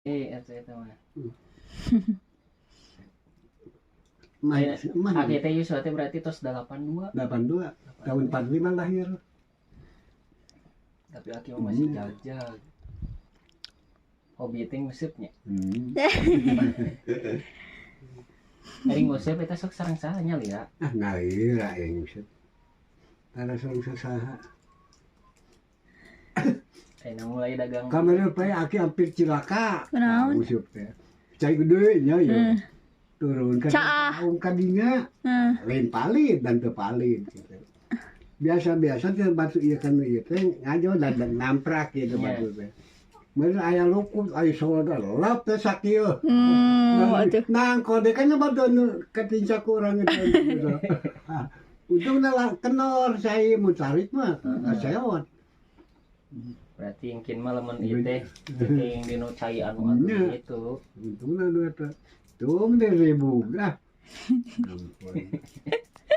Atuh eta mah. Mah, mah. Aki teh yuswa teh berarti tos 82. 82, tahun 45 lahir. Tapi aki mah masih jag-jag. Hobi teh nguseup nya. Ari nguseup eta sok sareng saha nya lia? Ah, ngalira yang nguseup. Tara sareng sasaha. Ayeuna mulai dagang. Kamari pae aki hampir cilaka. Kunaon? Nguseup teh. Cai gede nya ieu. Turun ka Caah. Saung ka dinya. Lain palid dan teu palid gitu. Biasa-biasa teh batu ieu kan ieu teh ngajo dan namprak gitu batu teh. Mun aya lukut aya soda lap teh sakieu. Atuh. Nangko deh kan batu anu ketincak urang itu gitu. Ah, untungna lah kenor saya mun tarik mah seot. Berarti engkin mah lamun ieu teh teuing dinu cai anu anu gitu. Untungna nu eta. Tuh deh ribu ah. Ampun.